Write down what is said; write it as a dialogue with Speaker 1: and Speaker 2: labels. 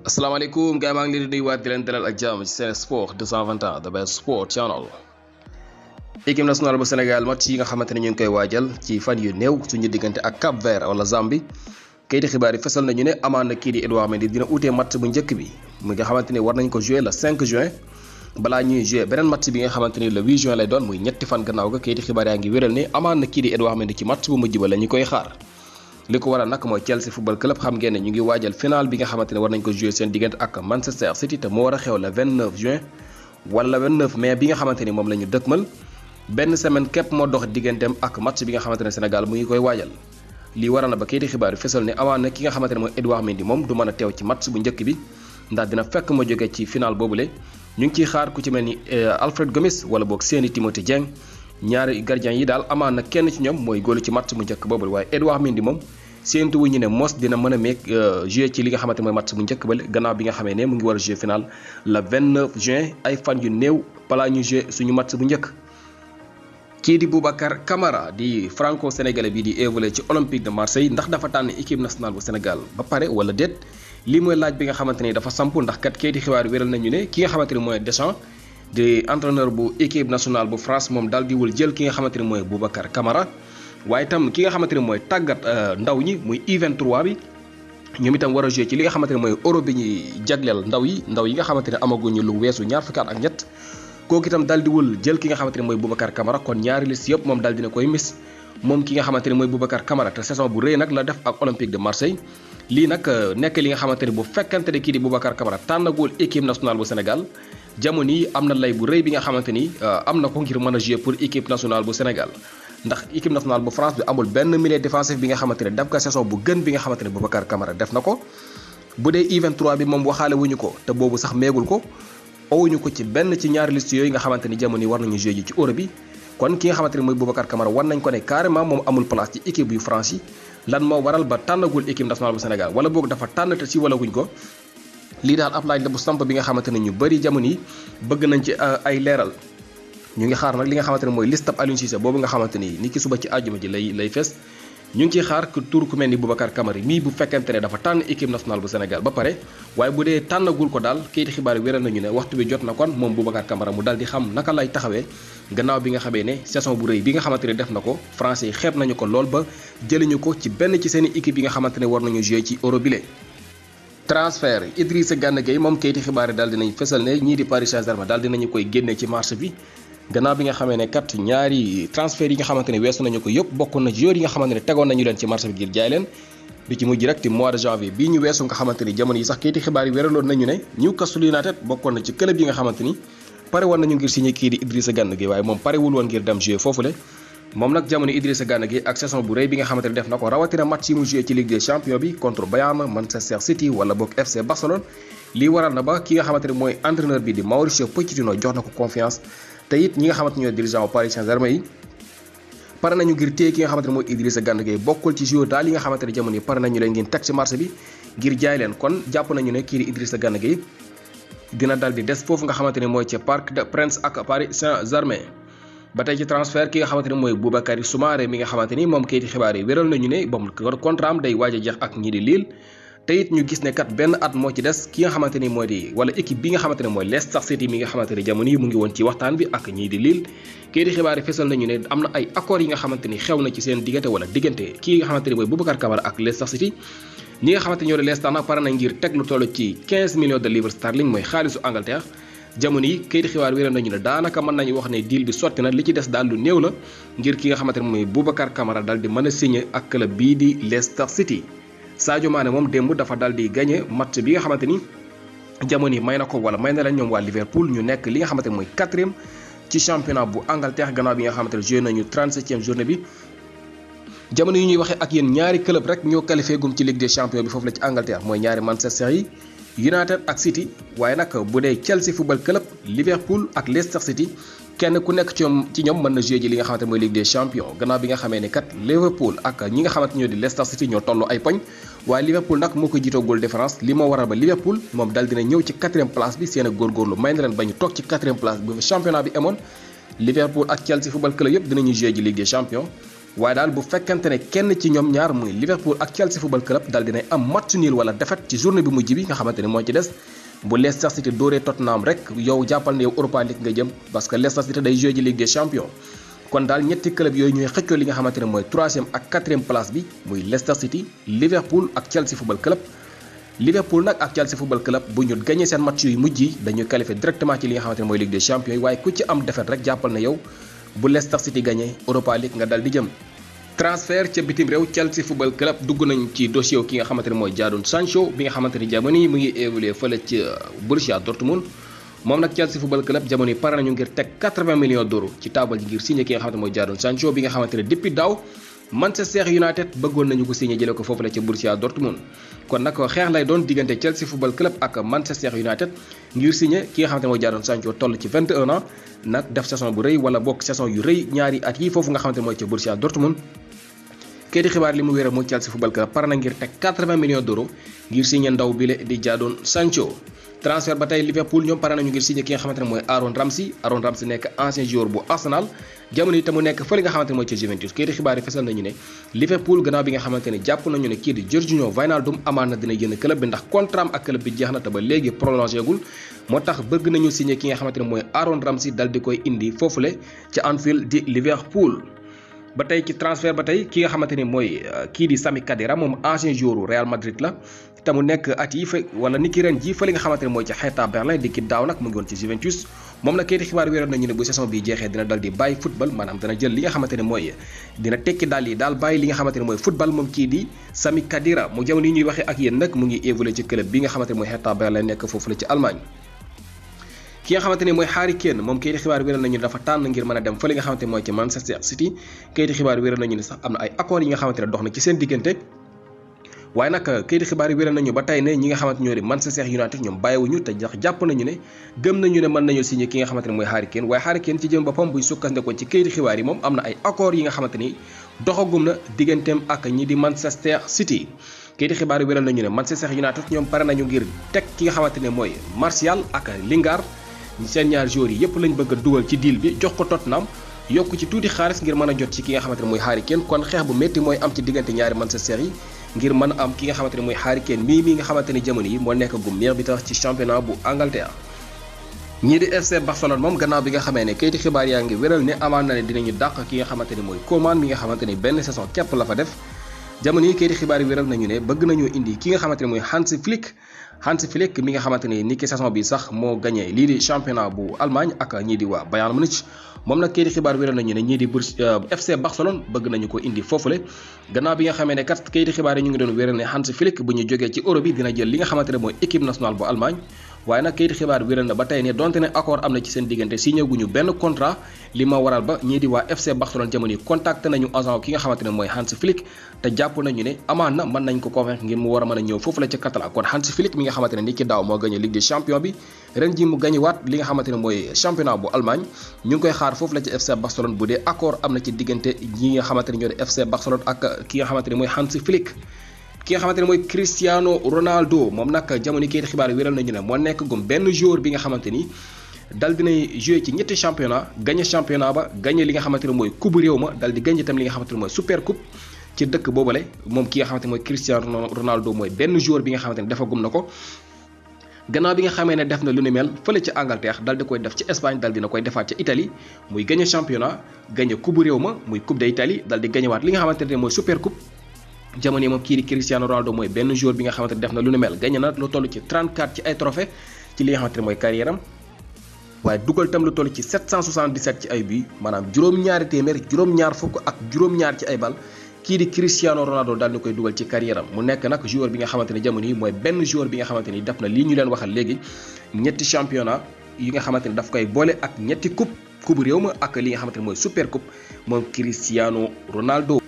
Speaker 1: asalaamaaleykum gars maa ngi leen di nuyuwaat di leen dalal ak jàmm ci Sen Sport 221 the best sport channel. équipe nationale bu Sénégal match yi nga xamante ne ñu ngi koy waajal ci fan yu néew suñu diggante ak Cap Vert wala Zambie kayiti xibaar yi fesal nañu ne amaan na kii di Edouard Mendy dina utee match bu njëkk bi mu nga xamante ni war nañ ko jouer le 5 juin balaa ñuy jouer beneen match bi nga xamante ni le 8 juin lay doon muy ñetti fan gannaaw ga kayiti xibaar yaa ngi wéral ne amaan na kii di Edouard Mendy ci match bu mujj ba la ñu koy xaar. li ko waral nag mooy Chelsea football club xam ngeen ne ñu ngi waajal final bi nga xamante ne war nañ ko jouer seen diggante ak Manchester City te moo war a xew le 29 juin wala le 29 mai bi nga xamante ni moom la ñu dëkkmal benn semaine képp moo dox digganteem ak match bi nga xamante ne Sénégal mu ngi koy waajal. lii waral na ba kayiti xibaar yi fesal ne amaan na ki nga xamante ne mooy Edouard Mendy moom du mën a teew ci match bu njëkk bi ndax dina fekk ma jóge ci final boobule ñu ngi ciy xaar ku ci mel ni Alfred Gomis wala boog Seny Timothy Dieng ñaari gardien yi daal amaan na kenn ci ñoom mooy góolu ci match bu njëkk boobule waaye Edouard Mendy moom séentu wu ñu ne mos dina mën a meeg jouer ci li nga xamante mooy match bu njëkk ba gannaaw bi nga xamee ne mu ngi war a jouer final le 29 juin ay fan yu néew balaa ñu jouer suñu match bu njëkk. kii di Boubacar Camara di franco-sénégalais bi di évoluer ci Olympique de Marseille ndax dafa tànn équipe nationale bu Sénégal ba pare wala déet lii mooy laaj bi nga xamante ni dafa samp ndax kat kayiti xibaar wéral nañu ne ki nga xamante ni mooy Deschamps di entraîneur bu équipe nationale bu France moom daal di wul jël ki nga xamante ni mooy Boubacar Camara. waaye itam ki nga xamante ne mooy tàggat ndaw ñi muy U23 bi ñoom itam war a jouer ci li nga xamante ne mooy euro bi ñuy jagleel ndaw yi nga xamante ne amaguñu lu weesu ñaar fukki at ak ñett kooku itam daal di wul jël ki nga xamante ne mooy Boubacar Camara kon ñaari liste yëpp moom daal dina koy mis moom ki nga xamante ne mooy Boubacar Camara te saison bu rëy nag la def ak Olympique de Marseille lii nag nekk li nga xamante ne bu fekkante ne kii di Boubacar Camara tànnagul équipe nationale bu Sénégal jamono yi am na lay bu rëy bi nga xamante ni am na ko ngir mën a jouer pour équipe nationale bu Sénégal ndax équipe nationale bu France bi amul benn milieu défensif bi nga xamante ne def ko saison bu gën bi nga xamante ne Boubacar Camara def na ko bu dee U23 bi moom waxaale wuñu ko te boobu sax meegul ko owuñu ko ci benn ci ñaari liste yooyu nga xamante ni jamono yi war nañu jouer ji ci euro bi kon ki nga xamante ne mooy Boubacar Camara war nañ ko ne carrément moom amul place ci équipe yu France yi lan moo waral ba tànnagul équipe nationale bu Sénégal wala boog dafa tànn te si wala wuñ ko lii daal ab laaj la bu samp bi nga xamante ne ñu bëri jamono yi bëgg nañ ci ay leeral ñu ngi xaar nag li nga xamante ne mooy liste ab Aliou Cissé boobu nga xamante ni ki suba ci àjjuma ji lay fees ñu ngi ciy xaar ku tur ku mel ni Boubacar Camara mii bu fekkente ne dafa tànn équipe nationale bu Sénégal ba pare waaye bu dee tànnagul ko daal kayiti xibaar yi wéral nañu ne waxtu bi jot na kon moom Boubacar Camara mu daal di xam naka lay taxawee gannaaw bi nga xamee ne saison bu rëy bi nga xamante ne def na ko français yi xeeb nañu ko lool ba jëliñu ko ci benn ci seen i équipe yi nga xamante ne war nañu jouer ci euro bile. transfert Idrissa Gana Gueye moom kayiti xibaar yi daal dinañ fesal ne ñii di Paris Saint-Germain daal dinañu koy génne ci marché bi gannaaw bi nga xamee ne kat ñaari transfert yi nga xamante ne weesu nañu ko yëpp bokk na joueurs yi nga xamante ne tegoon nañu leen ci marché bi ngir jaay leen bi ci mujj rek ci mois de janvier bii ñu weesu nga xamante ni jamono yi sax kayiti xibaar yi wéraloon nañu ne Newcastle United bokkoon na ci club yi nga xamante ni pare woon nañu ngir signé kii di Idrissa Gana Gueye waaye moom parewul woon ngir dem jouer foofule moom nag jamono Idrissa Gana Gueye ak saison bu rëy bi nga xamante ne def na ko rawatina match yi mu joué ci Ligue des Champions bi contre Bayern Manchester City wala boog FC Barcelone lii waral na ba ki nga xamante ne mooy entraîneur bi di Mauricio Pochettino jox na ko confiance te it ñi nga xamante ñooy dirigeant Paris Saint-Germain yi pare nañu ngir téye ki nga xamante ne mooy Idrissa Gana Gueye bokkul ci joueur daal yi nga xamante ne jamono yi pare nañu leen ngeen teg ci marché bi ngir jaay leen kon jàpp nañu ne kii di Idrissa Gana Gueye dina dal di des foofu nga xamante ne mooy ca Parc des Princes ak Paris Saint-Germain ba tey ci transfert ki nga xamante ne mooy Boubakary Soumaré mi nga xamante ni moom kayiti xibaar yi wéral nañu ne moom contrat am day waaj a jeex ak ñii di Lille te it ñu gis ne kat benn at moo ci des ki nga xamante ni mooy di wala équipe bi nga xamante ne mooy Leicester City mi nga xamante ne jamono yi mu ngi woon ci waxtaan bi ak ñii di Lille kayiti xibaar yi fesal nañu ne am na ay accords yi nga xamante ni xew na ci seen diggante wala diggante kii nga xamante ni mooy Boubacar Camara ak Leicester City ñi nga xamante ñoo di Leicester nag pare nañ ngir teg lu toll ci 15 millions de livres sterling mooy xaalisu Angleterre jamono yi kayiti xibaar wéral nañu ne daanaka mën nañu wax ne deal bi sotti na li ci des daal lu néew la ngir ki nga xamante ne mooy Boubacar Camara daal di mën a signé ak club bii di Leicester City Sadio Mané moom démb dafa daal di gagné match bi nga xamante ni jamono yi may na ko wala may na leen ñoom waa Liverpool ñu nekk li nga xamante ne mooy 4e ci championnat bu Angleterre gannaaw bi nga xamante ne joué nañu 37e journée bi jamono yi ñuy waxee ak yéen ñaari club rek ñoo qualifié gum ci Ligue des Champions bi foofu la ci Angleterre mooy ñaari Manchester yi United ak City waaye nag bu dee Chelsea football club Liverpool ak Leicester City kenn ku nekk ci ñoom mën na jouer ji li nga xamante mooy Ligue des Champions gannaaw bi nga xamee ne kat Liverpool ak ñi nga xamante ñoo di Leicester City ñoo tolloo ay poñ waaye Liverpool nag moo koy jiitoo goal différence li moo waral ba Liverpool moom dal dina ñëw ci 4e place bi seen ak góorgóorlu may na leen ba ñu toog ci 4e place bi championnat bi amoon Liverpool ak Chelsea football club yëpp dinañu jouer ji Ligue des Champions waaye daal bu fekkente ne kenn ci ñoom ñaar muy Liverpool ak Chelsea football club daal dinay am match nul wala défaite ci journée bi mujj bi nga xamante ne moo ci des bu Leicester City dóoree Tottenham rek yow jàppal ne yow Europa League nga jëm parce que Leicester City day jouer ci Ligue des Champions kon daal ñetti club yooyu ñooy xëccoo li nga xamante ne mooy 3e ak 4e place bi muy Leicester City Liverpool ak Chelsea football club. Liverpool nag ak Chelsea football club bu ñu gagné seen match yu mujj yi dañuy qualifié directement ci li nga xamante ne mooy Ligue des Champions yi waaye ku ci am défaite rek jàppal na yow bu Leicester City gagné Europa League nga dal di jëm. transfert ca bitim réew Chelsea football club dugg nañ ci dossier ki nga xamante ne mooy Jadon Sancho bi nga xamante ni jamono yi mu ngi évolué fële ci Borussia Dortmund moom nag Chelsea football club jamono yi pare nañu ngir teg 80 millions d'euros ci taabal ji ngir signé ki nga xamante ne mooy Jadon Sancho bi nga xamante ne depuis daaw Manchester United bëggoon nañu ko signé jëlee ko foofu la ca Borussia Dortmund kon nag xeex lay doon diggante Chelsea football club ak Manchester United ngir signé ki nga xamante ne mooy Jadon Sancho toll ci 21 ans nag def saison bu rëy wala bokk saison yu rëy ñaari at yi foofu nga xamante ne mooy ca Borussia Dortmund kayiti xibaar li mu wéral mooy Chelsea football club pare na ngir teg 80 millions d'euros ngir signé ndaw bile di Jadon Sancho. transfert ba tey Liverpool ñoom pare nañu ngir signé ki nga xamante ne mooy Aaron Ramsey nekk ancien joueur bu Arsenal jamono yi te mu nekk fële nga xamante ne mooy ca Juventus kayiti xibaar yi fesal nañu ne Liverpool gannaaw bi nga xamante ne jàpp nañu ne kii di Georginio Wijnaldum amaan na dina génn club bi ndax contrat am ak club bi jeex na te ba léegi prolongé gul moo tax bëgg nañu signé ki nga xamante ne mooy Aaron Ramsey dal di koy indi foofule ca Anfield di Liverpool. ba tey ci transfert ba tey ki nga xamante ni mooy kii di Sami Khedira moom ancien joueur Real Madrid la te mu nekk at yi fa wala ni ki ren ji fa li nga xamante ne mooy ci Hertha Berlin di ki daaw nag mu ngi woon ci Juventus moom nag kayiti xibaar wéeroon nañu ne bu saison bi jeexee dina dal di bàyyi football maanaam dina jël li nga xamante ne mooy dina tekki daal yi daal bàyyi li nga xamante ne mooy football moom kii di Sami Khedira mu jamono yi ñuy waxee ak yéen nag mu ngi évolué ci club bi nga xamante ne mooy Hertha Berlin nekk foofu la ci Allemagne. ki nga xamante ne mooy Harry Kane moom kayiti xibaar wéral nañu ne dafa tànn ngir mën a dem fa li nga xamante ne mooy ci Manchester City kayiti xibaar wéral nañu ne sax am na ay accords yi nga xamante ne dox na ci seen diggante waaye nag kayiti xibaar yi wéral nañu ba tey ne ñi nga xamante ñoo di Manchester United ñoom bàyyiwuñu te jàpp nañu ne gëm nañu ne mën nañu signé ki nga xamante ne mooy Harry Kane waaye Harry Kane ci jëm boppam buy sukkandikoo ci kayiti xibaar yi moom am na ay accords yi nga xamante ni doxagum na digganteem ak ñi di Manchester City kayiti xibaar yi wéral nañu ne Manchester United ñoom pare nañu ngir teg ki nga xamante ne mooy Martial ak Lingard seen ñaar joueurs yi yëpp lañ bëgg a dugal ci deal bi jox ko Tottenham yokk ci tuuti xaalis ngir mën a jot ci ki nga xamante ne mooy Harry Kane kon xeex bu métti mooy am ci diggante ñaari Manchester yi ngir mën a am ki nga xamante ne mooy Harry Kane mii nga xamante ne jamono yi moo nekk gu meilleur buteur ci championnat bu Angleterre. ñii di FC Barcelone moom gannaaw bi nga xamee ne kayiti xibaar yaa ngi wéral ne amaan na ne dinañu dàq ki nga xamante ne mooy Koeman mi nga xamante ne benn saison képp la fa def jamono yi kayiti xibaar yi wéral nañu ne bëgg nañoo indi ki nga xamante ne mooy Hansi Flick mi nga xamante ni ki saison bi sax moo gagné lii di championnat bu Allemagne ak ñii di waa Bayern Munich moom nag kayiti xibaar wéral nañu ne ñii di FC Barcelone bëgg nañu ko indi foofule gannaaw bi nga xamee ne kat kayiti xibaar yi ñu ngi doon wéral ne Hansi Flick bu ñu jógee ci Euro bi dina jël li nga xamante ne mooy équipe nationale bu Allemagne waaye nag kayiti xibaar wéral na ba tey ne donte ne accord am na ci seen diggante signé guñu benn contrat li ma waral ba ñii di waa FC Barcelone jamono yi contacté nañu agent ki nga xamante ne mooy Hansi Flick te jàpp nañu ne amaan na mën nañ ko convaincre ngir mu war a mën a ñëw foofu la ca Catalan kon Hansi Flick mi nga xamante ne ni ki daaw moo gagné Ligue des Champions bi ren ji mu gagné waat li nga xamante ne mooy championnat bu Allemagne ñu ngi koy xaar foofu la ci FC Barcelone bu dee accord am na ci diggante ñi nga xamante ne ñoo di FC Barcelone ak ki nga xamante ne mooy Hansi Flick ki nga xamante ne mooy Cristiano Ronaldo moom nag jamono kayiti xibaar yi wéral nañu ne moo nekk gum benn joueur bi nga xamante ni dal dinay joué ci ñetti championnat gagné championnat ba gagné li nga xamante ne mooy coupe réew ma dal di gagné itam li nga xamante ne mooy super coupe ci dëkk boobale moom ki nga xamante ne mooy Cristiano Ronaldo mooy benn joueur bi nga xamante ne defagum na ko gannaaw bi nga xamee ne def na lu ni mel fële ci Angleterre dal di koy def ci Espagne dal dina koy defaat ca Italie muy gagné championnat gagné coupe réew ma muy coupe d'Italie dal di gagné waat li nga xamante ne mooy super coupe jamono yi moom kii di Cristiano Ronaldo mooy benn joueur bi nga xamante ne def na lu ni mel gagné na lu toll ci 34 ci ay trophée ci li nga xamante ne mooy carrière am waaye dugal tam lu toll ci 777 ci ay buts maanaam juróom-ñaari téeméer juróom-ñaar fukk ak juróom-ñaar ci ay bal kii di Cristiano Ronaldo daal di koy dugal ci carrière am mu nekk nag joueur bi nga xamante ne jamono yi mooy benn joueur bi nga xamante ni def na lii ñu leen waxal léegi ñetti championnat yi nga xamante ne daf koy boole ak ñetti coupe réew ma ak li nga xamante ne mooy super coupe moom Cristiano Ronaldo.